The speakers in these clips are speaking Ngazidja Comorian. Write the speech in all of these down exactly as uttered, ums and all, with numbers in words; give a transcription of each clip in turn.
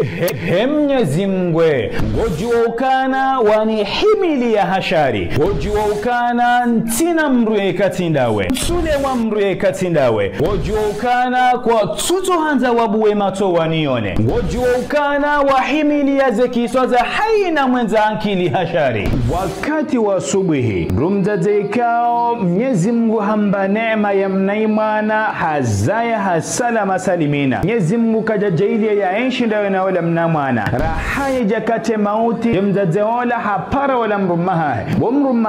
He, he Mnyezi Mngu, ngodjuwa ukana wanihimiliya ha shari. Ngodjuwa ukana ntsina mdru yeka tsi ndawe. Ntsule wa mdru yeka tsi ndawe. Ngodjuwa ukana kwatsutso handza wabuwe matso waniyone. Ngodjuwa ukana wahimiliya ze kiswa za hayina mwendza ankili ha shari. Wakati wa subuhi, mdru mdzadze ikao Mnyezi Mngu hamnika neema ya mnayi mwana, hazaya ha salama salimina. Mnyezi Mngu kadjadjaaliya yaenshi ndawe na ola mna mwana. Raha yadja kate mauti, ye mdzadze ola hapara ola mdrume hahe. Bo mdrume,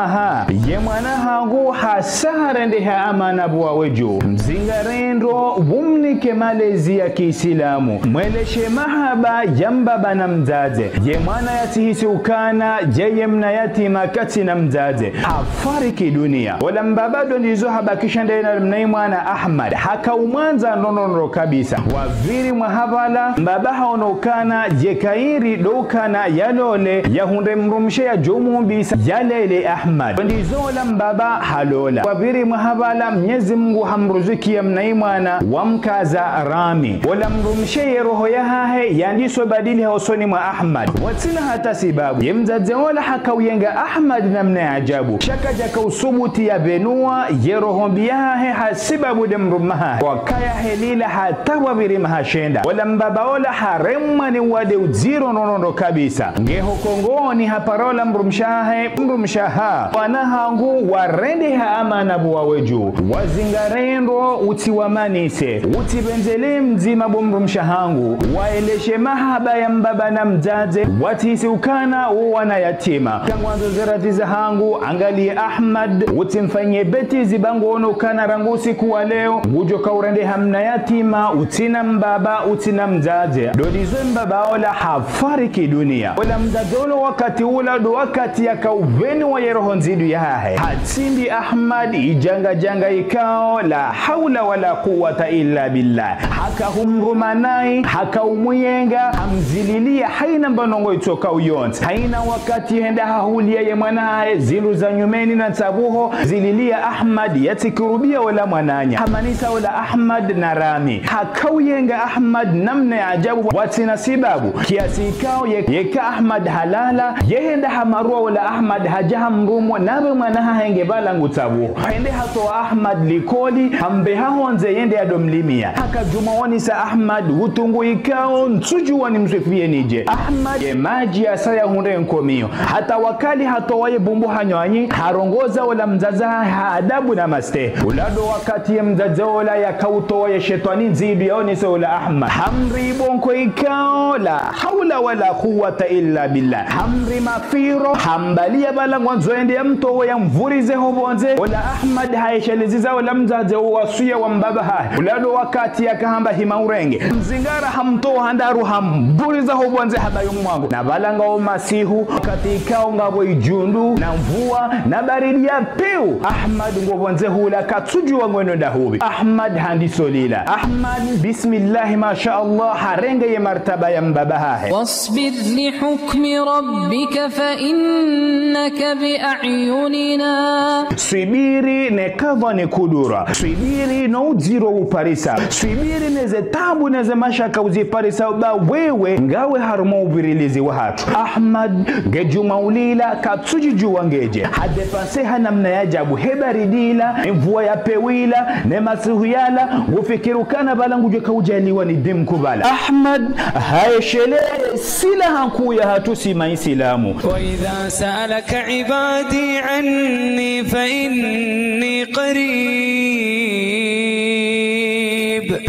ye mwana hangu hasa harendeha amana bo wawe dju. Mzingarendo, umnike malezi ya kiislamu. Mweleshe mahaba ya mbaba na mdzadze. Ye mwana yatsihisi ukana, yeye mna yatima katsina mdzadze. Hafariki dunia. Ola mbaba ndo ndizo habakisha ndaye na mnayi mwana Ahmad. Haka umwandza ndrondrondro kabisa. Wapviri mwaha pvala, mbaba haono ukana, ye kheri ndo ukana yalole, yahundre mdrumshe yadjo mumbisa, yalele Ahmad. Ndo ndizo ola mbaba halola. Wapviri mwaha pvala, Mnyezi Mngu hamruzukiya mnayi mwana, wamkaza Rami. Ola mdrumshe ye roho yahahe, yandiso badili ha usoni mwa Ahmad. Watsina hata sibabu. Ye mdzadze ola haka uyenga Ahmad namna ya ajabu. Sha kadjaka usubuti ya benuwa, ye roho mbi yahahe ha sibabu nde mdrume hahe. Wakaya helila hata wapviri maha shenda. Ola mbaba ola haremwa ni wade udziro ndrondrondro kabisa. Nge ho kongoni hapara ola mdrumshe hahe, mdrumshe hahe. Wana hangu warendeha amana bo wawe dju. Wazingarendo, utsiwamanise. Utsipvendzelee mdzima bo mdrumshe hangu. Waeleshe mahaba ya mbaba na mdzadze. Watsihisi ukana wo wana yatima. Kangwandzo ze radhi zahangu, angaliya Ahmad, utsimfanye bêtise ba ngono ukana rangu usiku wa leo, ngudjo ka urendeha mna yatima, utsina mbaba, utsina mdzadze. Ndo ndizo mbaba ola hafariki dunia. Ola mdzadze ola wakati ula ndo wakati yaka upveni wa ye roho ndzidu yahahe. Hatsimbi Ahmad idjangadjanga ikao la hawla wala quwwata illa billah. Haka humruma nayi, haka umuyenga, hamzililiya, hayina mbanongo itsoka uyontsi. Hayina wakati hende hahuliya ye mwana hahe, zindru za nyumeni na ntsabuho, zililiya Ahmad, yatsikirubiya ola mwananya. Hamanisa ola Ahmad na Rami. Haka uyenga Ahmad namna ya ajabu, watsina sibabu. Kiasi ikao ye, yeka Ahmad halala, ye hende hamaruwa ola Ahmad hadja hamrumu, nawe mwana hahe nge pvala ngutsabuho. Hende hatowa Ahmad likoli, hambeha hondze yende yado mlimiya. Haka djuma wonisa Ahmad, utungu ikao, ntsudjuwa nimswifiye nidje. Ahmad, ye madji yasa yahundre nkomiyo. Hata wakali hatowa ye bumbu hanywanyi, harongoza ola mdzadze ha adabu na mastehi. Ula ndo wakati ye mdzadze ola yaka utowa ye shetwani ndzidu yaonise ola Ahmad. Hamri bonko ikao la hawla wala quwwata illa billah. Hamri mafiro, hambaliya pvala ngwandzo yende yamtowe yamvurize ho pvondze. Ola Ahmad hayeshelezeza ola mdzadze wo wasiya wa mbaba hahe. Ula ndo wakati yaka hamba hima urenge. Mzingara hamtowa handraru hamvuriza ho pvondze habayo mwango. Na pvala ngawo masihu, wakati ikao ngapvo idjundu, na mvua, na baridi ya pewu. Ahmad ngo pvondze hula, katsudjuwa ngwendo ndahupvi. Ahmad handiso lila. Ahmad, bismillah, masha Allah, harenge ye martaba ya mbaba hahe. واصبر لحكم ربك فإنك بأعيننا. Swibiri ne kadha ne kudura. Swibiri no udziro uparisa. Swibiri ne ze tabu ne ze mashaka uziparisa ba wewe ngawe harumwa uvirilizi wahatru. Ahmad, nge djuma ulila, katsudjidjuwa ngedje. Hadépassé ha namna ya ajabu, he baridi ila, mvua ya pewu ila, ne masihu yala, ngufikiri ukana pvala ngudjo ka udjaliwa ni dimu kubala. Ahmad, hayeshelea sila hankuu yahatru si maisilamu. وإذا سألك عبادي عني فإني قريب.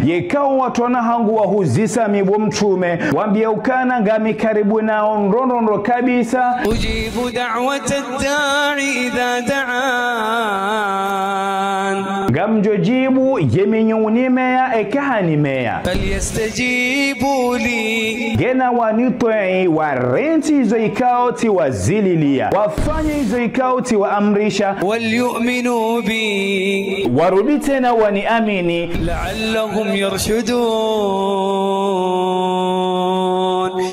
Yeka wo watrwana hangu wahuzisa mi bo mtrume, wambiye ukana ngami karibu nawo ndrondrondro kabisa. أجيب دعوة الداع إذا دعان. Ngamdjo djibu ye mwenye unimeya eka hanimeya. فليستجيبوا لي. Ngena wanitwii, warantsi izo ikao tsiwazililiya. Wafanye izo ikao tsiwaamrisha. وليؤمنوا بي. Warudi tsena waniamini. لعلهم يرشدون.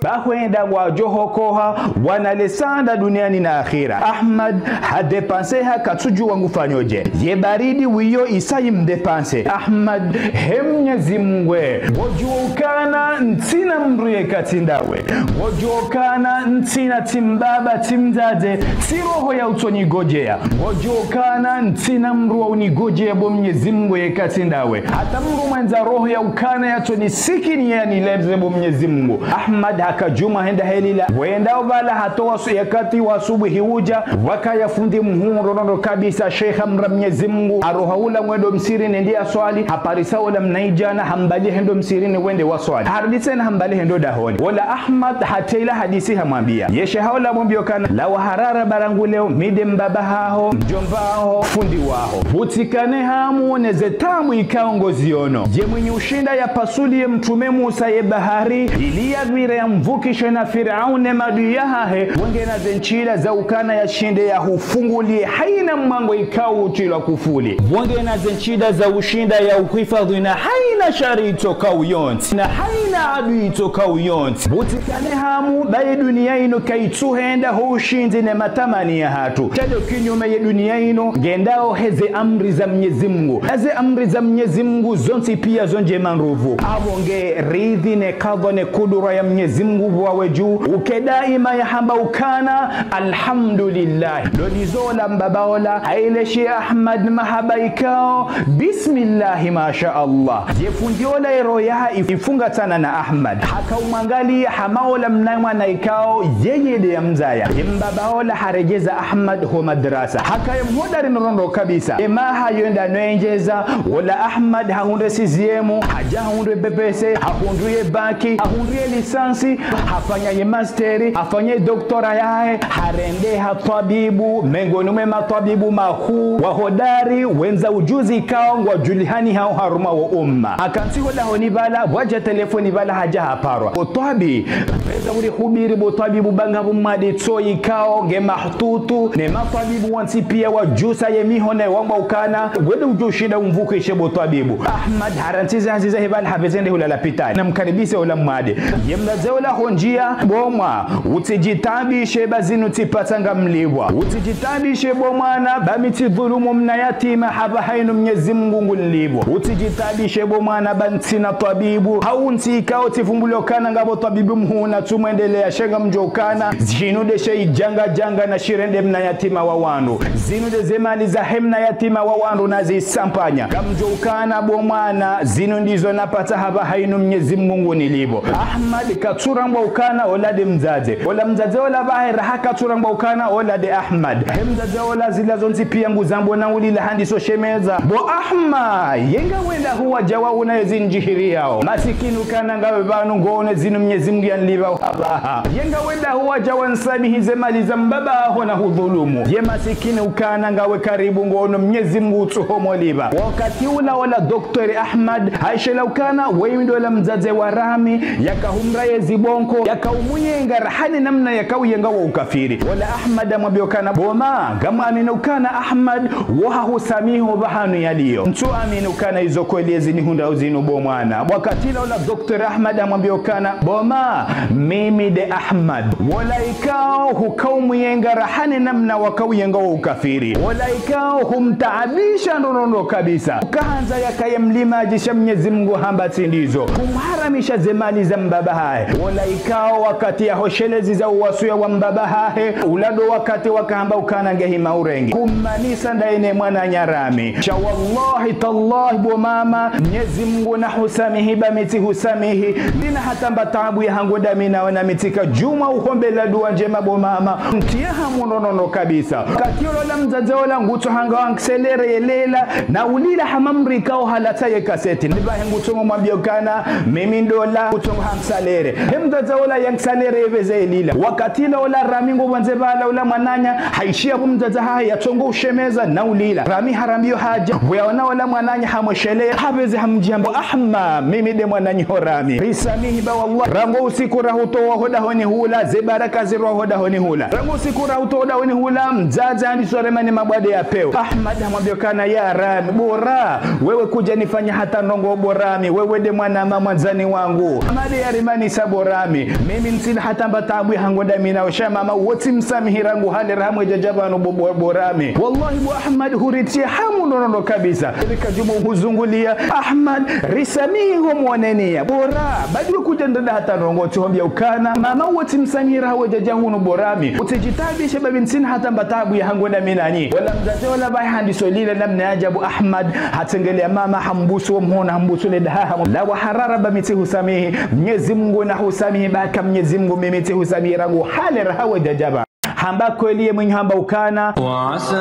Ba hwenda ngwadjo hokoha, wana le sanda duniani na akhira. Ahmad hadépenser ha katsudjuwa ngufanyo dje. Ye baridi wiyo isa yimdépenser. Ahmad, he Mnyezi Mngu, ngodjuwa ukana ntsina mdru yeka tsi ndawe. Ngodjuwa ukana ntsina tsi mbaba, tsi mdzadze, tsi roho ya utsonigodjeya. Ngodjuwa ukana ntsina mdru wa unigodjeya bo Mnyezi Mngu yeka tsi ndawe. Hata mdru mwendza roho ya ukana yatsonisikini yanileze bo Mnyezi Mngu. Ahmad haka djuma henda helila. Wenda ubala hatowa su-, yakati wa subuhi udja, wakaya fundi mhuu ndrondro kabisa, sheikh amra Mnyezi Mngu, haroha hula mwendo msirini ndi yaswali, haparisa ola mnaidjana, hambali hendo msirini wende waswali. Harudi tsena hambali hendo dahoni. Ola Ahmad hateyila hadisi hamwambia. Ye sheikh ola hamwambia ukana, lawa harara barangu leo, mi nde mbaba haho, mdjomba haho, fundi waho. Utsikane hamu ne ze taabu ikao ngoziono. Ye mwinyi ushinda yapasuliye mtrume Musa ye bahari, ili yapvire yamvukishe na Firaun ne maadui yahahe, wongena ze ntsida za ukana yashinde yahufunguliye haina mwango ikao utsilwa kufuli. Wongena ze ntsida za ushinda yahuhifadhwi na haina shari itsokao yontsi, na haina adui itsokao yontsi. Utsikane hamu, ba ye dunia inu kaitsuhenda ho ushindzi ne matamani yahatru. Sha ndo kinyume, ye dunia inu ngendao he ze amri za Mnyezi Mngu. Na ze amri za Mnyezi Mngu zontsi pia zo ndjema ndruvu. Apvo nge ridhi ne kadha ne kudura ya Mnyezi Mngu pvwawe dju. Uke daima yahamba ukana, Alhamdulillah. Ndo ndizo ola mbaba ola, haile sheikh Ahmad mahaba ikao, Bismillahi, masha Allah. Ye fundi ola ye roho yaha if-, ifungatsana na Ahmad. Haka umwangaliya hama ola mna mwana ikao, yeye nde yamdzaya. Ye mbaba ola haredjeza Ahmad ho madrasa. Haka ye mhodari ndrondro kabisa. Ye maha yenda no yendjeza, ola Ahmad hahundre sixième, hadja hahundre B P C, hahundre ye bac, hahundre ye licence, hafanya ye master, hafanya ye doctorat yahe, harendeha twabibu, mengoni mwe matwabibu mahuu, wahodari, wendza ujuzi ikao ngwadjulihani hao harumwa wo umma. Hakantsi ho dahoni pvala, pvwadja telefoni pvala hadja haparwa. Bo twabi, pvendza uri hubiri bo twabibu ba ngapvo mwade tso ikao nge mahututu, ne matwabibu wontsi pia wadjusa ye mihono wamba ukana, wende udjo ushinda umvukishe bo twabibu. Ahmad harantsiza haziza he pvala hapvendza hende hula lapitali. Namkaribise ola mwade. Ye mdzadze ola honjia, bo mwa, utsidjitaabishe ba zinu tsipatsa ngamlipvwa. Utsidjitaabishe bo mwana, ba mi tsidhulumu mna yatima hapvaha inu Mnyezi Mngu ngunilipvo. Utsidjitaabishe bo mwana, ba ntsina twabibu. Hau ntsi ikao tsipvumbulwa ukana ngapvo twabibu mhuu na tsumwendeleya sha ngamdjo ukana. Shinu nde she idjanga djanga na shirende mna yatima wa wandru. Zinu nde ze mali zahe mna yatima wa wandru nazisampanya. Ngamdjo ukana bo mwana, zinu ndizo napatsa hapvaha inu Mnyezi Mngu ngunilipvo. Ahmad katsurambwa ukana ola nde mdzadze. Ola mdzadze ola pvahe raha katsurambwa ukana ola nde Ahmad. He mdzadze ola zila zontsi pia nguzambo na ulila handiso shemeza. Bo Ahmad, ye ngawenda huwa djawa una yezi ndjihiri yao. Masikini ukana ngawe pvanu ngono zinu Mnyezi Mngu yanilipva hapvaha. Ye ngawenda huwa djawa nsamihi ze mali za mbaba haho nahudhulumu. Ye masikini ukana ngawe karibu ngono Mnyezi Mngu utsuhomolipva. Wakati ula ola Docteur Ahmad, haishela ukana, wewe ndo ola mdzadze wa Rami, yakahumra ye zibonko, yakaumuyenga rahana namna yakauyenga wo ukafiri. Ola Ahmad hamwambia ukana, bo ma, ngamwamini ukana Ahmad, wo hahusamihi pvahanu yaliyo. Ntsu amini ukana izo kweli ezi nihundrao zinu bo mwana. Wakati ula ola Docteur Ahmad hamwambia ukana, bo ma, mimi nde Ahmad. Wola ikao hukaumuyenga rahana namna wakauyenga wo ukafiri. Wola ikao humtaabisha ndrondro kabisa. Ukahandza yakaye mlimadji sha Mnyezi Mngu hamba tsi ndizo. Humharamisha ze mali za mbaba hahe. Wola ikao wakati yahoshelezi za uwasuya wa mbaba hahe, ula ndo wakati wakahamba ukana nge hima urenge. Kumanisa ndaye ne mwananya Rami. Sha wallahi tallahi bo mama, Mnyezi Mngu nahusamihi ba mi tsihusamihi. Ntsina hata mba taabu yahangu ndami nawe na mi tsika djuma uhombela dua ndjema bo mama. Ntsiya hamu ndrondro kabisa. Wakati ula ola mdzadze ola ngutso hanga wa ngiselere yelela, na ulila hama mdru ikao halatsa ye kaseti. Ndipvahe ngutsongo mwambia ukana, mimi ndo ola, ngutsongo hamsalere. He mdzadze ola ya ngisalere yepveze yelila. Wakati ula ola Rami ngopvondze pvala ola mwananya, haishia pvo mdzadze hahe yatsongo ushemeza na ulila. Rami harambio hadja, pvo yaona ola mwananya hamweshelea, hapveze hamdjia mbo, Ahmad, mimi nde mwananyaho Rami. Risamihi ba wallah. Rangu usiku rahutowa ho dahoni hula, ze baraka zirwa ho dahoni hula. Rangu usiku rahutowa ho dahoni hula, mdzadze handiso remani mabwade ya pewu. Ahmad hamwambia ukana ya Rami, bo Ra, wewe kudja nifanya hata ndrongo bo Rami, wewe nde mwana mama mwandzani wangu. Ahmad yarimanisa bo Ra. Borami. Mimi ntsina hata mba taabu yahangu ndami nawe sha mama, wotsi msamihi rangu hale raha mwe djadja pvanu bo-, bo-, Borami. Wallahi bo Ahmad huritriya hamu nono kabisa. Rika djumwa uhuzunguliya. Ahmad, risamihi ho mwoneniya. Bora, badi we kudja ndada hata ndrongoo tsi hombia ukana. Mama wotsi msamihi raha we djadja hunu Borami. Utsidjitaabishe babi ntsina hata mba taabu yahangu ndami nanyi. Wola mdzadze wola pvahe handiso lila namna ya ajabu Ahmad. Hatsengeleya mama hambusu wo mhono hambusu le daha hamu. La wa harara ba mi tsi husamihi. Mnyezi Mungu nahusamihi ba ka Mnyezi Mungu mimi tsi husamihi rangu hale raha we djadja pva. Hamba kweli ye mwenye hamba ukana. وعسى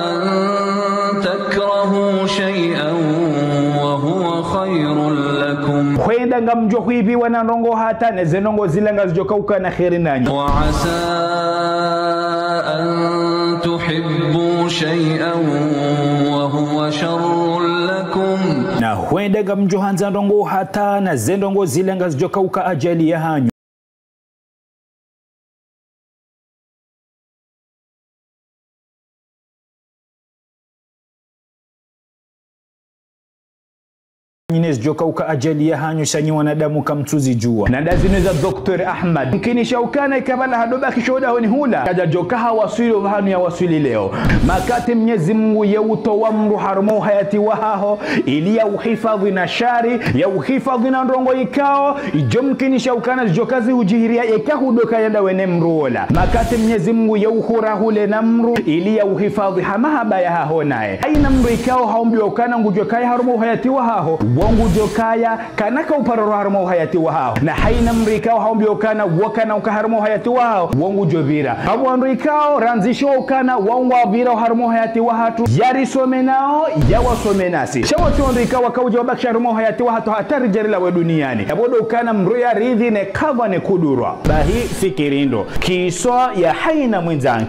أن تكرهوا شيئا وهو خير لكم. Hwenda ngamdjo hwipviwa na ndrongoo hata ne ze ndrongoo zila ngazidjo kauka na kheri nanyi. وعسى أن تحبوا شيئا وهو شر لكم. Na hwenda ngamdjo handza ndrongoo hata na ze ndrongoo zila ngazidjo kauka ajali yahanyu. Nyinyi zidjo kauka ajali yahanyu sha nyi wanadamu kamtsuzidjuwa. Na nda zinu za Docteur Ahmad. Mkinisha ukana ikapvala hadobakisha ho dahoni hula. Kadjadjoka hawaswili opvahanu yawaswili leo. Makati Mnyezi Mungu ye utowa mdru harumwa uhayati wahaho, ili ya uhifadhwi na shari, ya uhifadhwi na ndrongoo ikao, idjo mkinisha ukana zidjoka zihudjiriya eka hudokaya ndawe ne mdru wola. Makati Mnyezi Mungu ye uhura hule na mdru, ili ya uhifadhwi ha mahaba yahaho naye. Haina mdru ikao haumbiwa ukana ngudjokaya harumwa uhayati wahaho, wo ngudjokaya, kana ka uparoro harumwa uhayati wahaho. Na haina mdru ikao haumbiwa ukana wo kana uka harumwa uhayati wahaho, wo ngudjopvira. Hapvo wandru ikao randzishiwa ukana wo ngwapvira harumwa uhayati wahatru, yarisome nao, yawasome nasi. Sha wotsi wandru ikao wakaudja wabakisha harumwa uhayati wahatru hata ridjarilawe duniyani. Yapvo ndo ukana mdru yaridhi ne kadha ne kudura. Bahi fikiri ndo. Kiswa ya haina mwendza nkili.